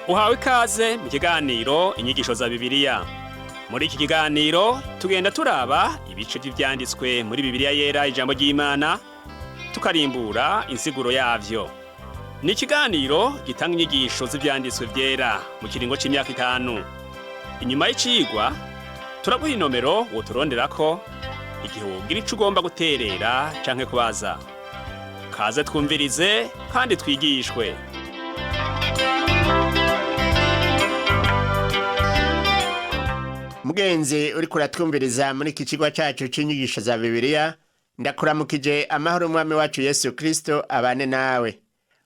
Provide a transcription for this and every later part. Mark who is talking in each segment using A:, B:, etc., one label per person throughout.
A: Uhawe ikaze mu kiganiro Inyigisho za Bibiliya. Muri iki kiganiro tugenda turaba ibice vy'ivyanditswe muri Bibiliya Yera, ijambo ry'Imana, tukarimbura insiguro yavyo. Ni ikiganiro gitanga inyigisho z'ivyanditswe vyera mu kiringo c'imyaka 5. Inyuma y'icigwa turaguha inomero woturonderako igihe wogira ico ugomba guterera canke kubaza. Kaze twumvirize kandi twigishwe.
B: Mugenzi uriko uratwumviriza muri iki cigwa cacu c'inyigisho za Bibiliya, ndakuramukije amahoro umwami wacu Yesu Kristo abane nawe.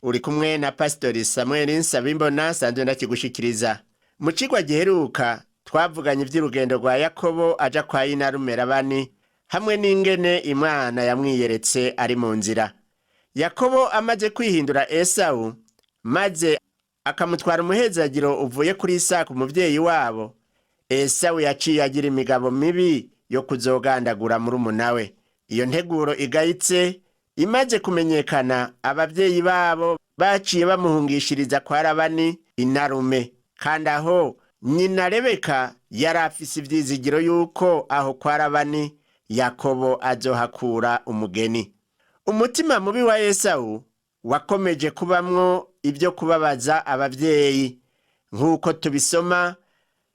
B: Uri kumwe na Pasitori Samuel Nsabimbona sanzwe ndakigushikiriza. Mu cigwa giheruka twavuganye ivy'urugendo rwa Yakobo aja kwa inarume Labani hamwe n'ingene Imana yamwiyeretse ari mu nzira. Yakobo amaze kwihindura Esawu maze akamutwara umuhezagiro uvuye kuri Isaka umuvyeyi wabo, Esawu yaciye agira imigabo mibi yo kuzogandagura murumuna we. Iyo nteguro igayitse imaze kumenyekana, abavyeyi babo baciye bamuhungishiriza kwa Labani inarume, kandi aho nyina Rebeka yari afise ivyizigiro yuko aho kwa Labani Yakobo azohakura umugeni. Umutima mubi wa Esawu wakomeje kubamwo ibyo kubabaza abavyeyi, nk'uko tubisoma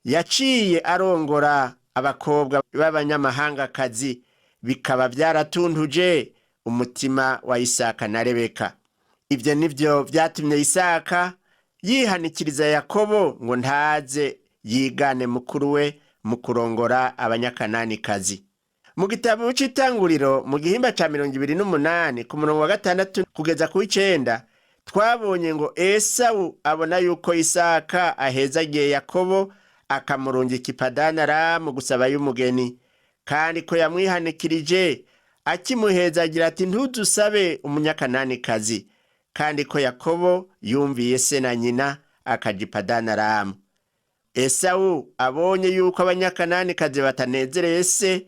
B: yaciye arongora abakobwa b'abanyamahangakazi, bikaba byaratuntuje umutima wa Isaka na Rebeka. Ibyo nivyo vyatumye Isaka yihanikiriza Yakobo ngo ntaze yigane mukuru we mu kurongora abanyakananikazi. Mu gitabo c'Itanguriro, mu gihimba ca 28, ku murongo wa 6 kugeza ku 9, twabonye ngo Esawu abona yuko Isaka ahezagiye Yakobo akamurungika i Padanaramu gusaba y'umugeni, kandi ko yamwihanikirije akimuhezagira ati: "Ntuzusabe umunyakananikazi", kandi ko Yakobo yumviye se na nyina akaja i Padanaramu. Esawu abonye yuko abanyakananikazi batanezereye se,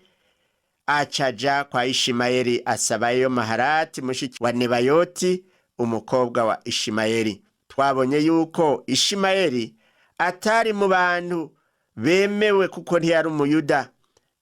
B: acaja kwa Ishimayeli asabayo Maharati mushiki wa Nebayoti, umukobwa wa Ishimayeli. Twabonye yuko Ishimayeli atari mu bantu bemewe kuko ntiyari umuyuda,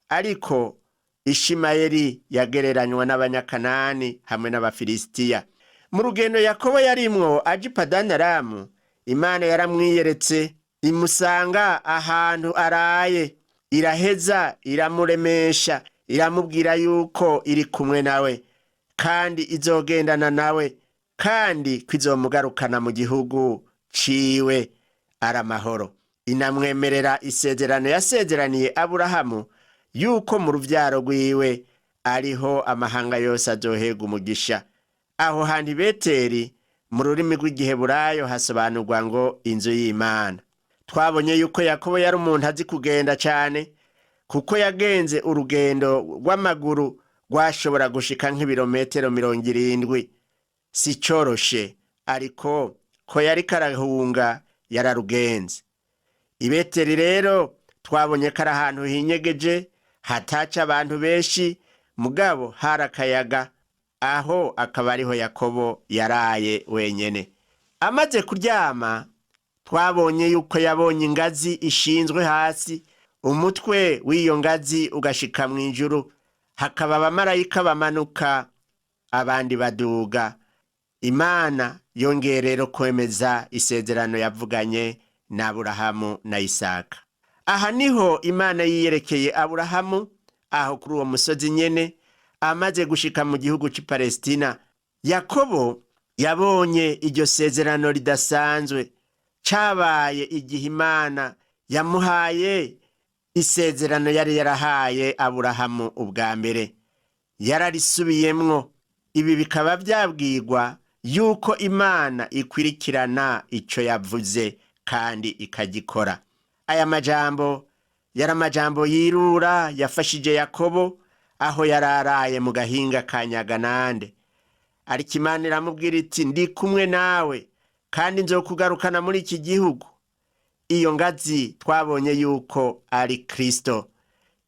B: ariko Ishimayeli yagereranywa n'abanyakanani hamwe n'abafilisitiya. Mu rugendo Yakobo yarimwo aja i Padanaramu, Imana yaramwiyeretse, imusanga ahantu araye, iraheza iramuremesha, iramubwira yuko iri kumwe nawe kandi izogendana nawe kandi ko izomugarukana mu gihugu ciwe ari amahoro. Inamwemerera isezerano yasezeraniye Aburahamu yuko mu ruvyaro rwiwe ariho amahanga yose azohega umugisha. Aho hantu i Beteli mu rurimi rw'igiheburayo hasobanurwa ngo inzu y'Imana. Twabonye yuko Yakobo yari umuntu azi kugenda cane, kuko yagenze urugendo rw'amaguru rwashobora gushika nk'ibirometero 70. Si coroshe, ariko ko yariko arahunga yararugenze. I Beteli rero twabonye ko ari ahantu hinyegeje hataca abantu benshi, mugabo hari akayaga. Aho akaba ariho Yakobo yaraye wenyene. Amaze kuryama, twabonye yuko yabonye ingazi ishinzwe hasi, umutwe w'iyo ngazi ugashika mu ijuru, hakaba abamarayika bamanuka abandi baduga. Imana yongeye rero kwemeza isezerano yavuganye na Aburahamu na Isaka. Aha niho Imana yiyerekeye Aburahamu, aho kuri uwo musozi nyene amaze gushika mu gihugu c'i Palestina. Yakobo yabonye iryo sezerano ridasanzwe. Cabaye igihe Imana yamuhaye isezerano yari yarahaye Aburahamu ubwa mbere, yararisubiyemwo. Ibi bikaba byabwirwa yuko Imana ikwirikirana ico yavuze kandi ikagikora. Aya majambo yari amajambo yirura yafashije Yakobo aho yararaye mu gahinga ka Nyaganande. Ariko Imana iramubwira iti: "Ndi kumwe nawe kandi nzokugarukana muri iki gihugu." Iyo ngazi twabonye yuko ari Kristo,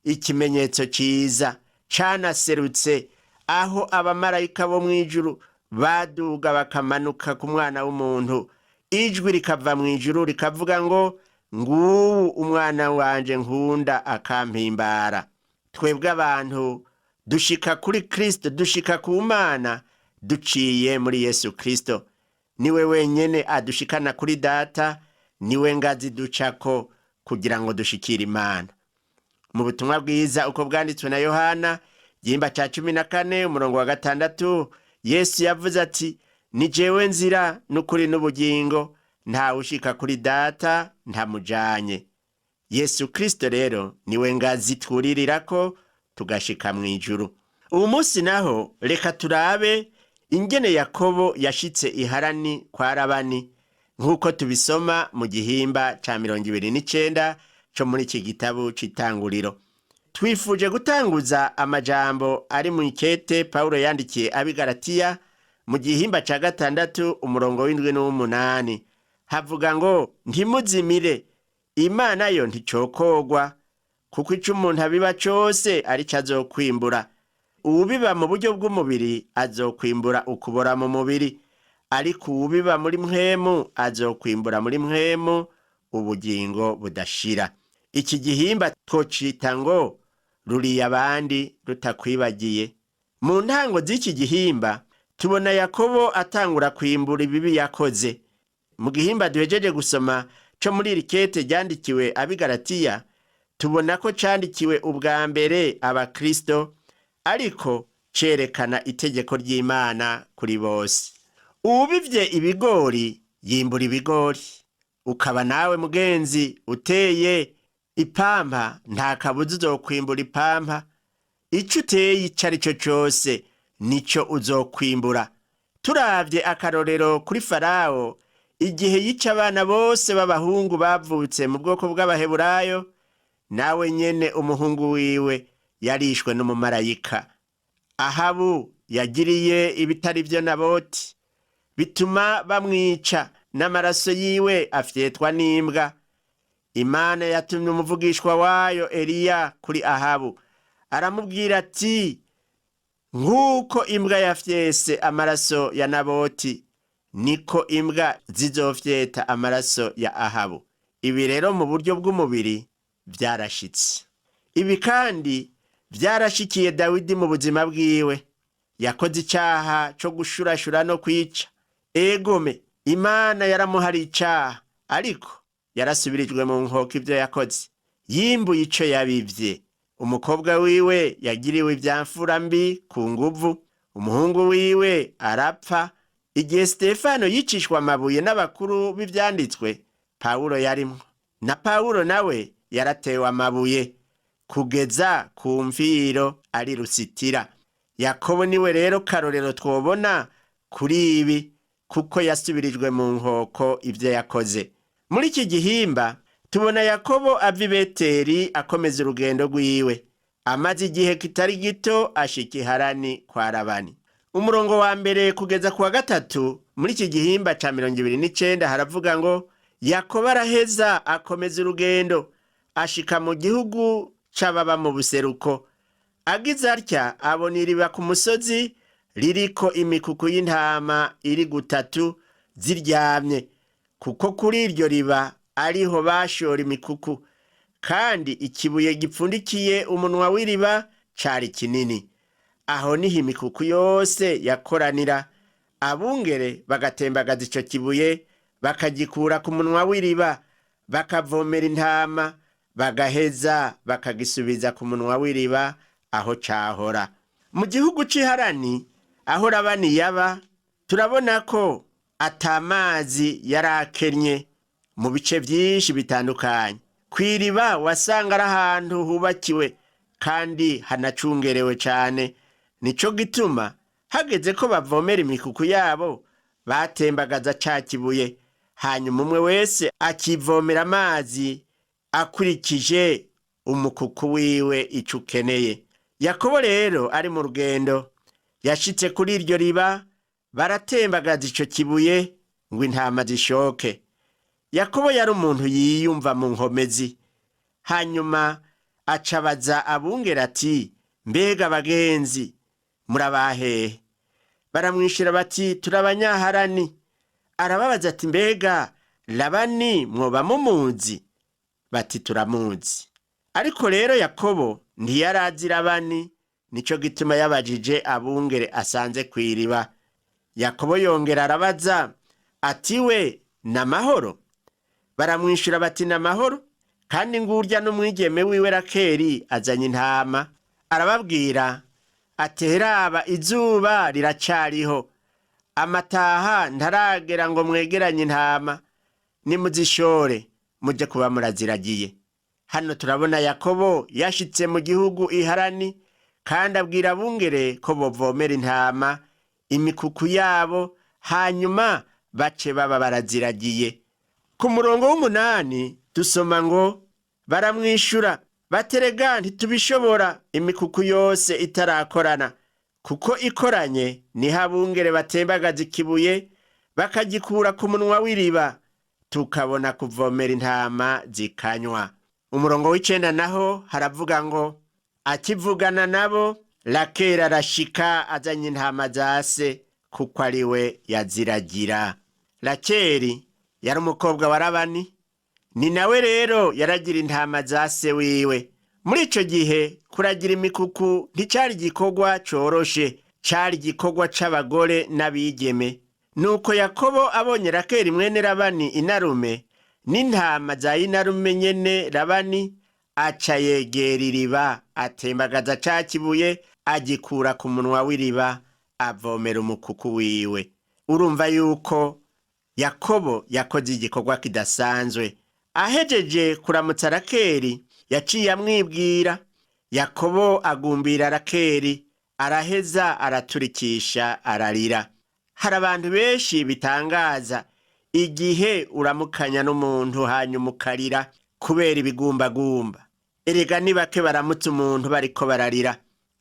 B: ikimenyetso ciza canaserutse aho abamarayika bo mw'ijuru baduga bakamanuka ku mwana w'umuntu. Ijwi rikava mu ijuru rikavuga ngo: "Nguwu umwana wanje nkunda akampimbara." Twebwe abantu dushika kuri Kristo, dushika ku Mana duciye muri Yesu Kristo. Niwe wenyene adushikana kuri Data, niwe ngazi ducako kugira ngo dushikire Imana. Mu butumwa bwiza uko bwanditswe na Yohana, igihimba ca 14, umurongo wa 6, Yesu yavuze ati: "Ni jewe nzira n'ukuri n'ubugingo, ntawe ushika kuri Data ntamujanye." Yesu Kristo rero niwe ngazi twuririrako tugashika mu ijuru. Ubu munsi naho reka turabe ingene Yakobo yashitse iharani kwa Labani, nk'uko tubisoma mu gihimba ca 29 co muri iki gitabo c'Itanguriro. Twifuje gutanguza amajambo ari mu ikete Pawulo yandikiye Abigaratiya mu gihimba ca 6, umurongo w'7 n'uw'umunani. Havuga ngo: "Ntimuzimire, Imana yo nticokogwa, kuko ico umuntu abiba cose arico azokwimbura. Uwubiba mu buryo bw'umubiri azokwimbura ukubora mu mubiri, ariko uwubiba muri mpwemu azokwimbura muri mpwemu ubugingo budashira." Iki gihimba twocita ngo "Ruriye abandi rutakwibagiye". Mu ntango z'iki gihimba tubona Yakobo atangura kwimbura ibibi yakoze. Mu gihimba duhejeje gusoma co muri iri kete ryandikiwe Abigaratiya, tubona ko candikiwe ubwa mbere Abakristo, ariko cerekana itegeko ry'Imana kuri bose. Uwubivye ibigori yimbura ibigori. Ukaba nawe mugenzi uteye ipampa, nta kabuza uzokwimbura ipampa. Ico uteye ico ari cyo cose nico uzokwimbura. Turavye akarorero kuri Farawo igihe yica abana bose b'abahungu bavutse mu bwoko bw'Abaheburayo, nawe nyene umuhungu wiwe yarishwe n'umumarayika. Ahabu yagiriye ibitari vyo Naboti, bituma bamwica, n'amaraso yiwe afyetwa n'imbwa. Imana yatumye umuvugishwa wayo Eliya kuri Ahabu, aramubwira ati: "Nk'uko imbwa yafyese amaraso ya Naboti, niko imbwa zizofyeta amaraso ya Ahabu." Ibi rero mu buryo bw'umubiri vyarashitse. Ibi kandi vyarashikiye Dawidi mu buzima bwiwe. Yakoze icaha co gushurashura no kwica. Egome, Imana yaramuhariye icaha, ariko yarasubirijwe mu nkoko ivyo yakoze. Yimbuye ico yabivye. Umukobwa wiwe yagiriwe ivyamfura mbi ku nguvu, umuhungu wiwe arapfa. Igihe Sitefano yicishwa amabuye n'abakuru b'ivyanditswe, Pawulo yarimwo. Na Pawulo nawe yaratewe amabuye kugeza ku mviro ari Rusitira. Yakobo niwe rero karorero twobona kuri ibi, kuko yasubirijwe mu nkoko ivyo yakoze. Muri iki gihimba tubona Yakobo ava i Beteri akomeza urugendo rwiwe. Amaze igihe kitari gito ashika iharani kwa Labani. Umurongo wa 1 kugeza ku wa 3 muri iki gihimba ca 29 haravuga ngo: "Yakobo araheza akomeza urugendo, ashika mu gihugu c'ababa mu buseruko. Agize atya abona iriba ku musozi ririko imikuku y'intama iri gutatu ziryamye, kuko kuri iryo riba ariho bashora imikuku, kandi ikibuye gipfundikiye umunwa w'iriba cari kinini. Aho niho imikuku yose yakoranira, abungere bagatembagaza ico kibuye bakagikura ku munwa w'iriba, bakavomera intama, bagaheza bakagisubiza ku munwa w'iriba aho cahora." Mu gihugu c'iharani aho Labani yaba, turabona ko atamazi yarakennye mu bice vyinshi bitandukanye. Kw'iriba wasanga ari ahantu hubakiwe kandi hanacungerewe cane. Nico gituma hageze ko bavomera imikuku yabo, batembagaza ca kibuye, hanyuma umwe wese akivomera amazi akurikije umukuku wiwe ico ukeneye. Yakobo rero ari mu rugendo yashitse kuri iryo riba, baratembagaza ico kibuye ngo intama zishoke. Yakobo yari umuntu yiyumva mu nkomezi. Hanyuma acabaza abungera ati: "Mbega bagenzi, murabahehe?" Baramwishira bati: "Turabanyaharani." Arababaza ati: "Mbega Labani mwoba mumuzi?" Bati: "Turamuzi." Ariko rero Yakobo ntiyarazi Labani, nico gituma yabajije abungere asanze kw'iriba. Yakobo yongera arabaza ati: "We n'amahoro?" Baramwishura bati: "N'amahoro, kandi ngurya n'umwigeme wiwe Rakeri azanye intama." Arababwira ati: "Raba, izuba riracariho, amataha ntaragera ngo mwegeranye intama, nimuzishore muje kuba muraziragiye." Hano turabona Yakobo yashitse mu gihugu Iharani, kandi abwira abungere ko bovomera intama imikuku yabo, hanyuma bace baba baraziragiye. Ku murongo w'8 dusoma ngo: "Baramwishura baterega: ntitubishobora imikuku yose itarakorana, kuko ikoranye niho abungere batembagaza ikibuye bakagikura ku munwa w'iriba, tukabona kuvomera intama zikanywa." Umurongo w'9 naho haravuga ngo: "Akivugana nabo, Rakeli arashika azanye intama za se, kuko ari we yaziragira." Rakeli yari umukobwa wa Labani, ni nawe rero yaragira intama za se wiwe. Muri ico gihe kuragira imikuku nticari igikorwa coroshe, cari igikorwa c'abagore n'abigeme. Nuko Yakobo abonye Rakeli mwene Labani inarume n'intama za inarume nyene Labani, aca yegera iriba, atembagaza ca kibuye, agikura ku munwa w'iriba, avomera umukuku wiwe. Urumva yuko Yakobo yakoze igikorwa kidasanzwe. Ahejeje kuramutsa Rakeli, yaciye amwibwira. Yakobo agumbira Rakeli, araheza araturikisha ararira. Hari abantu benshi bitangaza igihe uramukanya n'umuntu hanyuma ukarira kubera ibigumbagumba. Erega ni bake baramutse umuntu bariko bararira.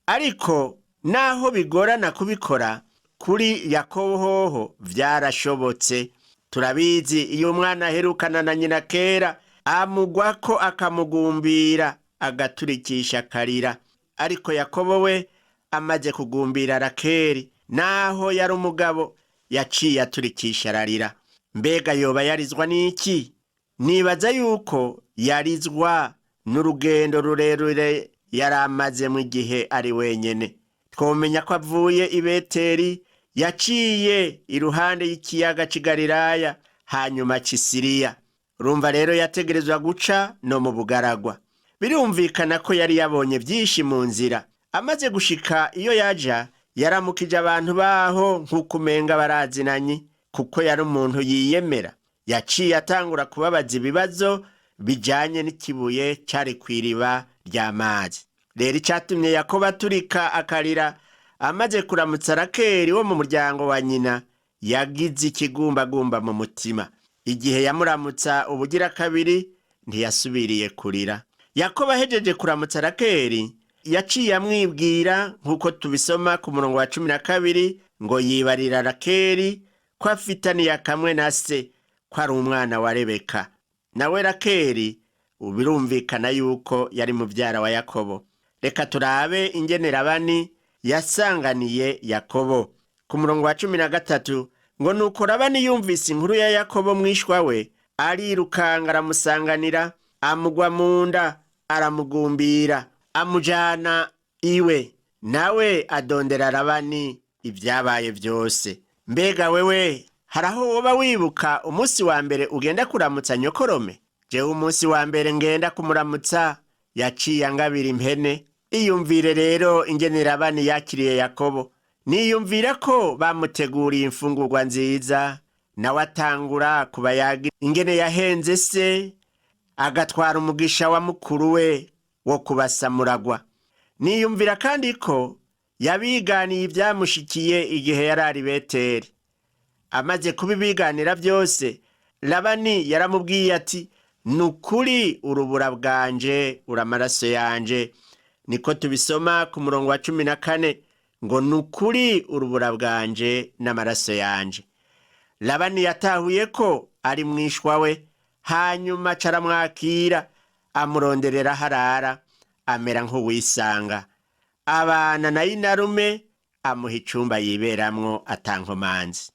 B: Ariko naho bigorana kubikora, kuri Yakobo hoho vyarashobotse. Turabizi, iyo umwana aherukana na nyina kera, amugwako akamugumbira, agaturikisha akarira. Ariko Yakobo we amaze kugumbira Rakeli, naho yari umugabo, yaciye aturikisha ararira. Mbega yoba yarizwa n'iki? Nibaza yuko yarizwa n'urugendo rurerure yari amaze mu gihe ari wenyene. Twomenya ko avuye i Beteli, yaciye iruhande y'ikiyaga c'i Galilaya, hanyuma c'i Siriya. Urumva rero yategerezwa guca no mu bugaragwa. Birumvikana ko yari yabonye byinshi mu nzira. Amaze gushika iyo yaja, yaramukije abantu baho nk'uko umenga barazinanye, kuko yari umuntu yiyemera. Yaciye atangura kubabaza ibibazo bijanye n'ikibuye cari kw'iriba ry'amazi. Rero icatumye Yakobo aturika akarira amaze kuramutsa Rakeli wo mu muryango wa nyina, yagize ikigumbagumba mu mutima. Igihe yamuramutsa ubugira kabiri, ntiyasubiriye kurira. Yakobo ahejeje kuramutsa Rakeli, yaciye amwibwira nk'uko tubisoma ku murongo wa 12, ngo: "Yibarira Rakeli ko afitaniye akamwe na se, ko ari umwana wa Rebeka." Nawe Rakeli birumvikana yuko yari muvyara wa Yakobo. Reka turabe ingene Labani yasanganiye Yakobo. Ku murongo wa 13 ngo: "Nuko Labani yumvise inkuru ya Yakobo mwishwa we, arirukanga aramusanganira, amugwa mu nda, aramugumbira, amujana iwe. Nawe adondera Labani ibyabaye byose." Mbega wewe hari aho woba wibuka umunsi wa mbere ugenda kuramutsa nyokorome? Jewe umunsi wa mbere ngenda kumuramutsa, yaciye angabira impene. Iyumvire rero ingene Labani yakiriye Yakobo. Niyumvira ko bamuteguriye imfungurwa nziza, nawe atangura kubayagira ingene yahenze se, agatwara umugisha wa mukuru we wo kubasamuragwa. Niyumvira kandi ko yabiganiye ibyamushikiye igihe yari ari Beteli. Amaze kubibiganira byose, Labani yaramubwiye ati: "Ni ukuri urubura bwanje, uri amaraso yanje." Niko tubisoma ku murongo wa 14 ngo: "Ni ukuri urubura bwanje n'amaraso yanje." Labani yatahuye ko ari mwishwa we, hanyuma aca aramwakira, amuronderera harara, amera nk'uwisanga, abana na inarume, amuha icumba yiberamwo atankomanzi.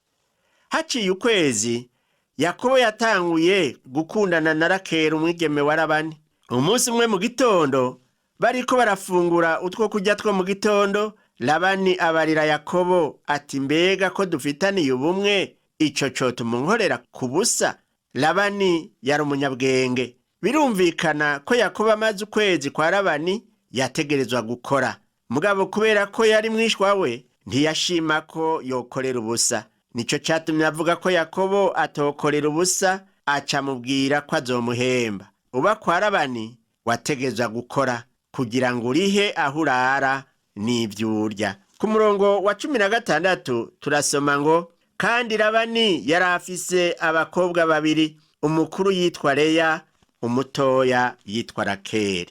B: Haciye ukwezi, Yakobo yatanguye gukundana na Rakeli umwigeme wa Labani. Umunsi umwe mu gitondo bariko barafungura utwo kurya two mu gitondo, Labani abarira Yakobo ati: mbega ko dufitaniye ubumwe, ico cotuma unkorera ku busa? Labani yari umunyabwenge. Birumvikana ko Yakobo amaze ukwezi kwa Labani yategerezwa gukora, mugabo kubera ko yari mwishwa we ntiyashima ko yokorera ubusa. Nico catumye avuga ko Yakobo atokorera ubusa, aca amubwira ko azomuhemba. Uba kwa Labani wategerezwa gukora kugira ngo urihe aho urara n'ivyo urya. Ku murongo wa 16 turasoma ngo: kandi Labani yari afise abakobwa babiri, umukuru yitwa Leya, umutoya yitwa Rakeli.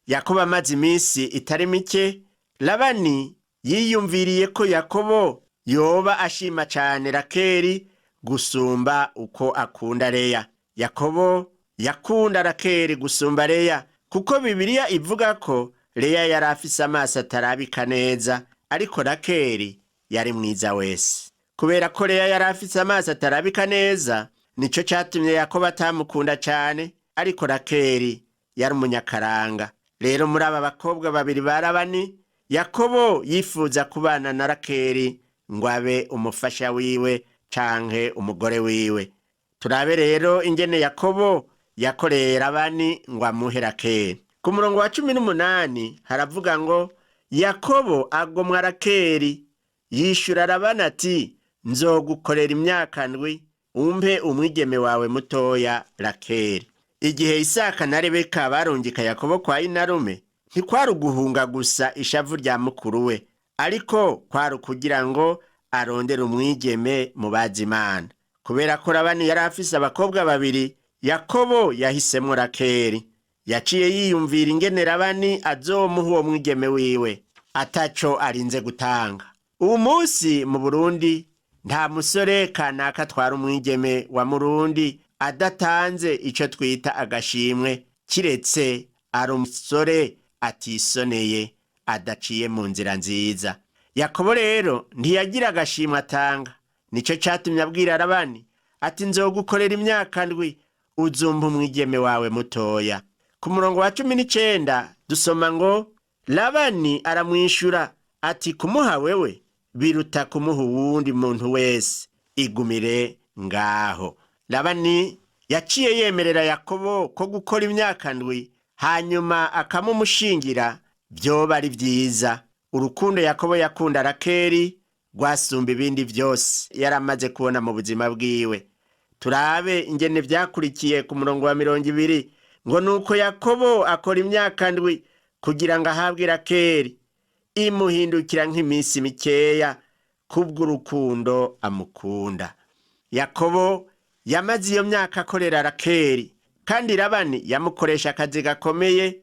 B: Yakobo amaze iminsi itari mike, Labani yiyumviriye ko Yakobo yoba ashima cane Rakeli gusumba uko akunda Leya. Yakobo yakunda Rakeli gusumba Leya, kuko Bibiliya ivuga ko Leya yari afise amaso atarabika neza, ariko Rakeli yari mwiza wese. Kubera ko Leya yari afise amaso atarabika neza, nico catumye Yakobo atamukunda cane, ariko Rakeli yari umunyakaranga. Rero muri aba bakobwa babiri ba Labani, Yakobo yifuza kubana na Rakeli ngo abe umufasha wiwe canke umugore wiwe. Turabe rero ingene Yakobo yakoreye Labani ngo amuhe Rakeli. Ku murongo wa 18 haravuga ngo: Yakobo agomwa Rakeli, yishura Labani ati: nzogukorera imyaka 7 umpe umwigeme wawe mutoya Rakeli. Igihe Isaka na Rebeka barungika Yakobo kwa inarume, ntikwari uguhunga gusa ishavu rya mukuru we, ariko kwari ukugira ngo arondere umwigeme mu bazi Imana. Kubera ko Labani yari afise abakobwa babiri, Yakobo yahisemwo Rakeli. Yaciye yiyumvira ingene Labani azomuha uwo mwigeme wiwe ataco arinze gutanga. Uwu munsi mu Burundi nta musore kanaka atwara umwigeme wa Murundi adatanze ico twita agashimwe, kiretse ari umusore atisoneye adaciye mu nzira nziza. Yakobo rero ntiyagira agashimwe atanga. Nico catumye abwira Labani ati: nzogukorera imyaka 7 uzumpa umwigeme wawe mutoya. Ku murongo wa 19 dusoma ngo: Labani aramwishura ati: kumuha wewe biruta kumuha uwundi muntu wese, igumire ngaho. Labani yaciye yemerera Yakobo ko gukora imyaka 7 hanyuma akamumushingira vyoba ari vyiza. Urukundo Yakobo yakunda Rakeli rwasumba ibindi vyose yaramaze kubona mu buzima bwiwe. Turabe ingene vyakurikiye ku murongo wa 20 ngo: nuko Yakobo akora imyaka 7 kugira ngo ahabwe Rakeli, imuhindukira nk'iminsi mikeya kubw'urukundo amukunda. Yakobo yamaze iyo myaka akorera Rakeli, kandi Labani yamukoresha akazi gakomeye,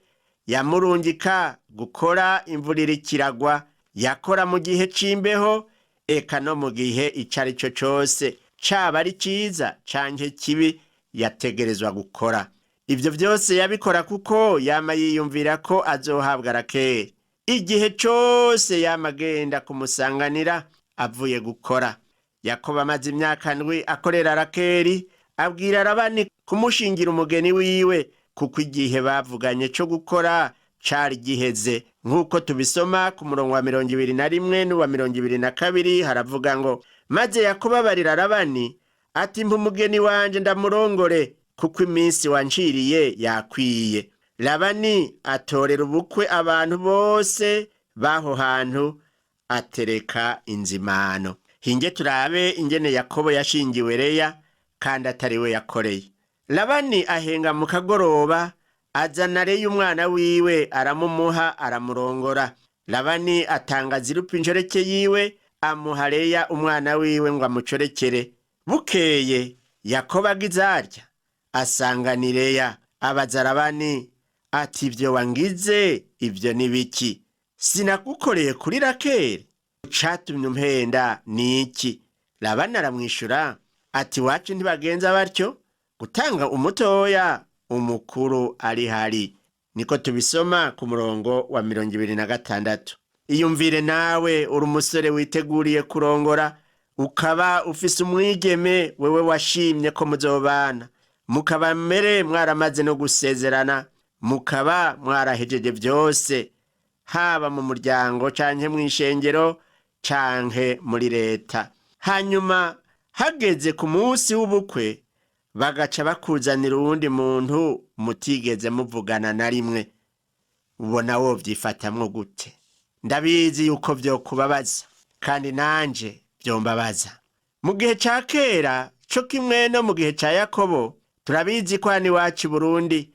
B: yamurungika gukora imvura iriko iragwa, yakora mu gihe c'imbeho, eka no mu gihe ico ari cyo cose, caba ari ciza canke kibi, yategerezwa gukora. Ivyo vyose yabikora kuko yama yiyumvira ko azohabwa Rakeli. Igihe cose yama agenda kumusanganira avuye gukora. Yakobo amaze imyaka 7 akorera Rakeli, abwira Labani kumushingira umugeni wiwe, kuko igihe bavuganye co gukora cari giheze. Nk'uko tubisoma ku murongo wa 21 n'uwa 22 haravuga ngo: maze Yakobo abarira Labani ati: mpa umugeni wanje ndamurongore, kuko iminsi wanciriye yakwiye. Labani atorera ubukwe abantu bose b'aho hantu, atereka inzimano. Hinge turabe ingene Yakobo yashingiwe Leya kandi atari we yakoreye. Labani ahenga mu kagoroba, azana Leya umwana wiwe, aramumuha, aramurongora. Labani atanga Zilupa inshoreke yiwe, amuha Leya umwana wiwe ngo amucorekere. Bukeye Yakobo agize atya asanga ni Leya, abaza Labani ati: ivyo wangize ivyo ni biki? Sinagukoreye kuri Rakeli? Icatumye umpenda ni iki? Labani aramwishura ati: iwacu ntibagenza batyo, gutanga umutoya umukuru ari hari. Niko tubisoma ku murongo wa 26. Iyumvire nawe uri umusore witeguriye kurongora. Ukaba ufise umwigeme wewe washimye ko muzobana, mukaba mbere mwaramaze no gusezerana, mukaba mwarahejeje byose, haba mu muryango canke mw'ishengero canke muri leta. Hanyuma hageze ku munsi w'ubukwe, bagaca bakuzanira uwundi muntu mutigeze muvugana na rimwe. Ubona wovyifatamwo gute? Ndabizi yuko vyokubabaza, kandi nanje vyombabaza. Mu gihe ca kera co kimwe no mu gihe ca Yakobo, turabizi ko hano iwacu i Burundi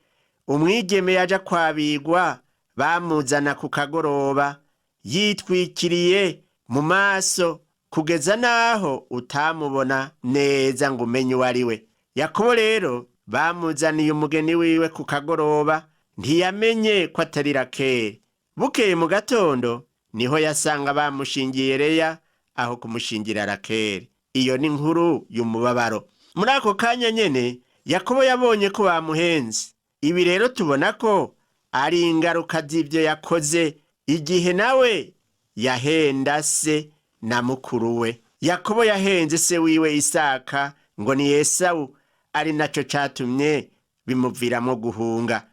B: umwigeme yaja kwabigwa bamuzana ku kagoroba yitwikiriye mu maso kugeza n'aho utamubona neza ngo umenye uwo ari we. Yakobo rero bamuzaniye umugeni wiwe ku kagoroba, ntiyamenye ko atari Rakeli. Bukeye mu gatondo niho yasanga bamushingiye Leya aho kumushingira Rakeli. Iyo ni inkuru y'umubabaro. Muri ako kanya nyene Yakobo yabonye ko bamuhenze. Ibi rero tubona ko ari ingaruka z'ibyo yakoze igihe nawe yahenda se na mukuru we. Yakobo yahenze se wiwe Isaka ngo ni Esawu, ari naco catumye bimuviramo guhunga.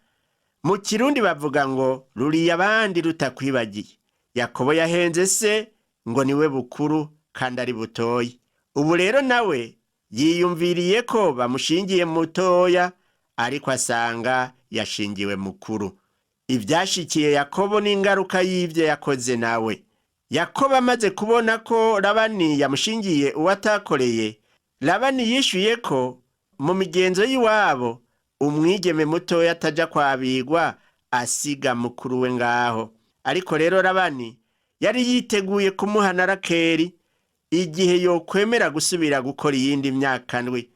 B: Mu Kirundi bavuga ngo ruriye abandi rutakwibagiye. Yakobo yahenze se ngo niwe bukuru kandi ari butoyi. Ubu rero nawe yiyumviriye ko bamushingiye mutoya, ariko asanga yashingiwe mukuru. Ivyashikiye Yakobo n'ingaruka y'ivyo yakoze nawe. Yakobo amaze kubona ko Labani yamushingiye uwo atakoreye, Labani yishuye ko mu migenzo y'iwabo umwigeme mutoya ataja kwabigwa asiga mukuru we ngaho. Ariko rero Labani yari yiteguye kumuha na Rakeli igihe yokwemera gusubira gukora iyindi myaka ndwi.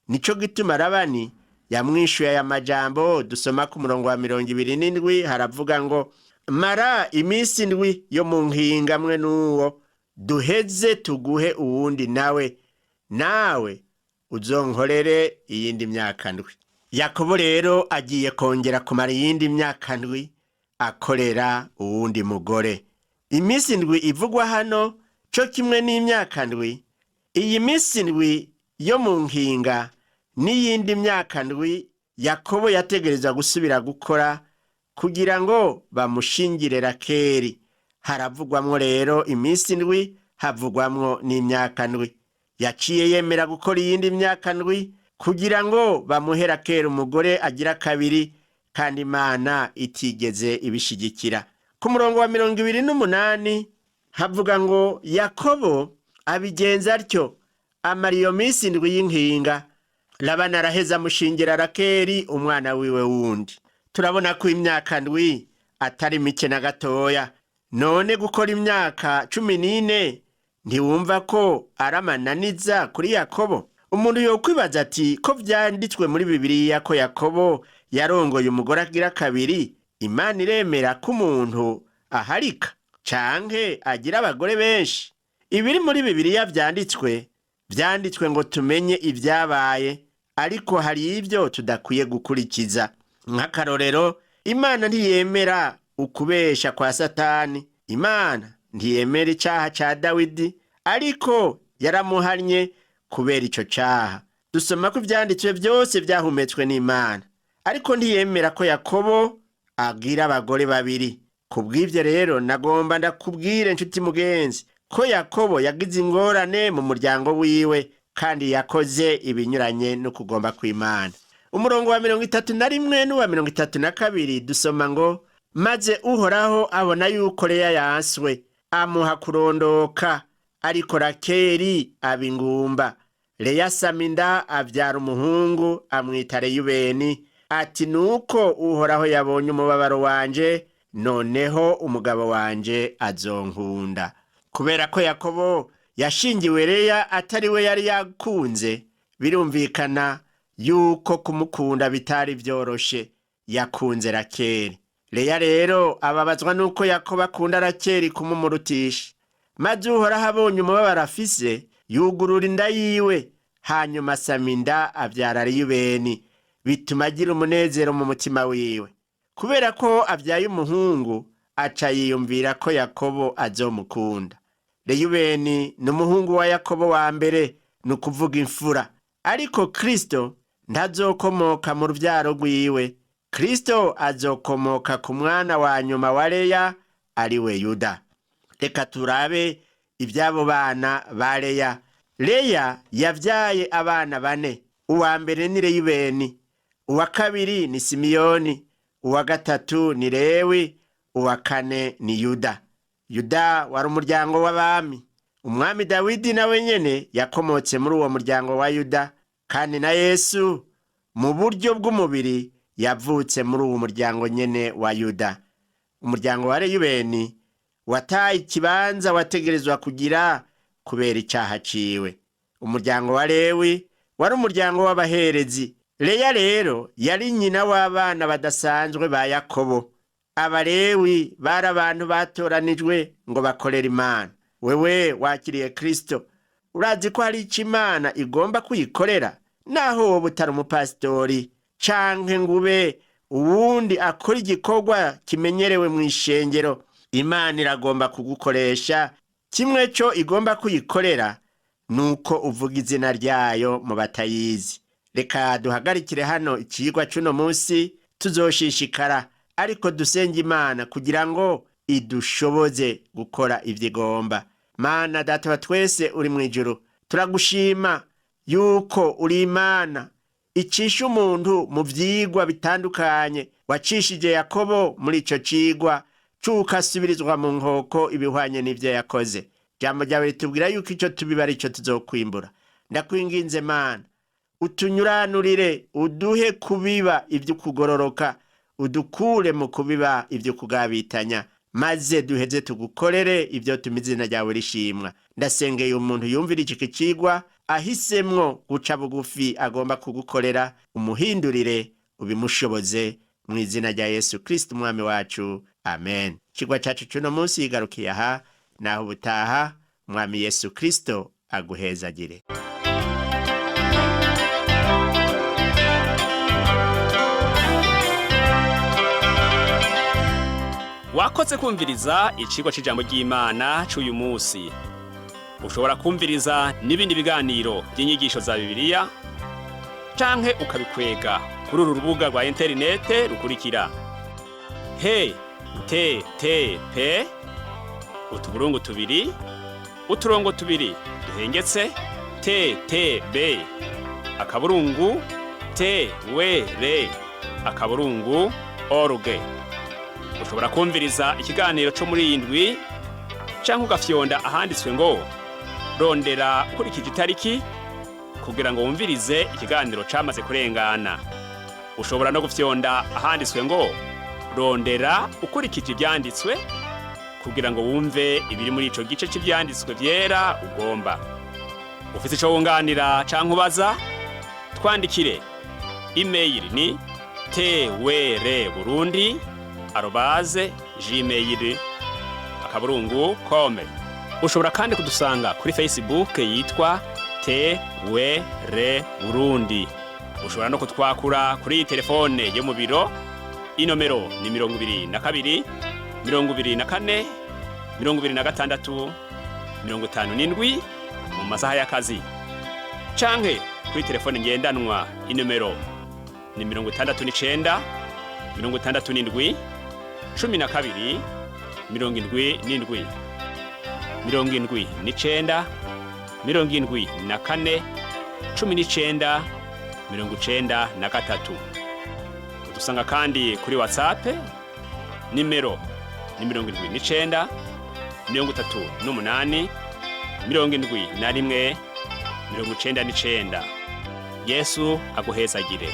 B: Nico gituma Labani yamwishuye aya majambo dusoma ku murongo wa 27, haravuga ngo: mara iminsi 7 yo mu nkinga mwe n'uwo, duheze tuguhe uwundi nawe, nawe uzonkorere iyindi myaka 7. Yakobo rero agiye kongera kumara iyindi myaka 7 akorera uwundi mugore. Iminsi 7 ivugwa hano co kimwe n'imyaka 7. Iyi minsi 7 yo mu nkinga n'iyindi myaka 7 Yakobo yategerezwa gusubira gukora kugira ngo bamushingire Rakeli. Haravugwamwo rero iminsi 7, havugwamwo n'imyaka 7. Yaciye yemera gukora iyindi myaka 7 kugira ngo bamuhe Rakeli umugore agira kabiri, kandi Imana itigeze ibishigikira. Ku murongo wa 28 havuga ngo Yakobo abigenza atyo, amara iyo minsi 7 y'inkinga. Labani araheza amushingira Rakeli umwana wiwe wundi. Turabona ko imyaka 7 atari mike na gatoya. None gukora imyaka 14 ntiwumva ko ari amananiza kuri Yakobo? Umuntu yokwibaza ati ko vyanditswe muri Bibiliya ko Yakobo yarongoye umugore agira kabiri, Imana iremera ko umuntu aharika canke agira abagore benshi? Ibiri muri Bibiliya vyanditswe ngo tumenye ivyabaye, ariko hari ivyo tudakwiye gukurikiza. Nk'akarorero, Imana ntiyemera ukubesha kwa Satani. Imana ntiyemera icaha ca Dawidi, ariko yaramuhannye kubera ico caha. Dusoma ko ivyanditswe vyose vyahumetswe n'Imana, ariko ntiyemera ko Yakobo agira abagore babiri. Kubw'ivyo rero nagomba ndakubwire nshuti mugenzi ko Yakobo yagize ingorane mu muryango wiwe, kandi yakoze ibinyuranye no kugomba kw'Imana. Umurongo wa 31 n'uwa 32 dusoma ngo: maze Uhoraho abona yuko Leya yanswe, amuha kurondoka, ariko Rakeli aba ingumba. Leya asama inda avyara umuhungu, amwita Reyubeni, ati nuko Uhoraho yabonye umubabaro wanje, noneho umugabo wanje azonkunda. Kubera ko Yakobo yashingiwe Leya atari we yari yakunze, birumvikana yuko kumukunda bitari vyoroshe. Yakunze Rakeli. Leya rero ababazwa nuko Yakobo akunda Rakeli kumumurutisha. Maze Uhoraho abonye umubabaro afise, yugurura inda yiwe, hanyuma asama inda avyara Reyubeni, bituma agira umunezero mu mutima wiwe. Kubera ko avyaye umuhungu, aca yiyumvira ko Yakobo azomukunda. Reyubeni ni umuhungu wa Yakobo wa mbere, ni ukuvuga imfura. Ariko Kristo ntazokomoka mu rubyaro rwiwe. Kristo azokomoka ku mwana wa nyuma wa Leya, ari we Yuda. Reka turabe iby'abo bana ba Leya. Leya yabyaye abana bane. Uwa mbere ni Reyubeni, uwa kabiri ni Simiyoni, uwa gatatu ni Lewi, uwa kane ni Yuda. Yuda wari umuryango w'abami. Umwami Dawidi nawe nyene yakomotse muri uwo muryango wa Yuda, kandi na Yesu mu buryo bw'umubiri yavutse muri uwo muryango nyene wa Yuda. Umuryango wa Reyubeni wataye ikibanza wategerezwa kugira kubera icaha ciwe. Umuryango wa Lewi wari umuryango w'abaherezi. Leya rero yari nyina w'abana badasanzwe ba Yakobo. Abalewi bari abantu batoranijwe ngo bakorere Imana. Wewe wakiriye Kristo, urazi ko hari ico Imana igomba kuyikorera, naho wowe utari umupasitori canke ngo ube uwundi akora igikorwa kimenyerewe mu ishengero. Imana iragomba kugukoresha. Kimwe co igomba kuyikorera nuko uvuga izina ryayo mu batayizi. Reka duhagarikire hano ikigwa c'uno munsi, tuzoshishikara ariko dusenge Imana kugira ngo idushoboze gukora ivyo igomba. Mana Data wa twese uri mu ijuru, turagushima yuko uri Imana icisha umuntu mu vyigwa bitandukanye. Wacishije Yakobo muri ico cigwa c'uko asubirizwa mu nkoko ibihwanye n'ivyo yakoze. Ijambo ryawe ritubwira yuko ico tubiba arico tuzokwimbura. Ndakwinginze Mana, utunyuranurire, uduhe kubiba ivy'ukugororoka, udukure mu kubiba ivyo kugabitanya, maze duheze tugukorere ivyo tuma izina ryawe rishimwa. Ndasengeye umuntu yumvira iki kicigwa ahisemwo guca bugufi agomba kugukorera, umuhindurire ubimushoboze mu izina rya Yesu Kristo umwami wacu, amen. Ikigwa cacu c'uno munsi yigarukiye aha, naho ubutaha. Umwami Yesu Kristo aguhezagire.
A: Wakoze kumviriza icigwa c'ijambo ry'Imana c'uyu munsi. Ushobora kumviriza n'ibindi biganiro by'inyigisho za Bibiliya canke ukabikwega kuri uru rubuga rwa interinete rukurikira: he t t p utuburungu tubiri uturongo tubiri duhengetse t t b akaburungu t w r akaburungu org. Ushobora kumviriza ikiganiro cyo muri iyi ndwi canke ugafyonda ahanditswe ngo rondera ukurikije itariki kugira ngo wumvirize ikiganiro camaze kurengana. Ushobora no gufyonda ahanditswe ngo rondera ukurikije ivyanditswe kugira ngo wumve ibiri muri ico gice c'ivyanditswe vyera ugomba. Ufise ico wunganira canke ubaza, twandikire. Email ni twrburundi@gmail.com. Ushobora kandi kudusanga kuri Facebook yitwa TWR Burundi. Ushobora no kutwakura kuri iyi telefone yo mu biro. Inomero ni 22 24 26 57 mu masaha y'akazi, canke kuri telefone ngendanwa inomero ni 69 67 12 77 79 74 19 93. Udusanga kandi kuri WhatsApp, nimero ni 79 38 71 99. Yesu aguhezagire.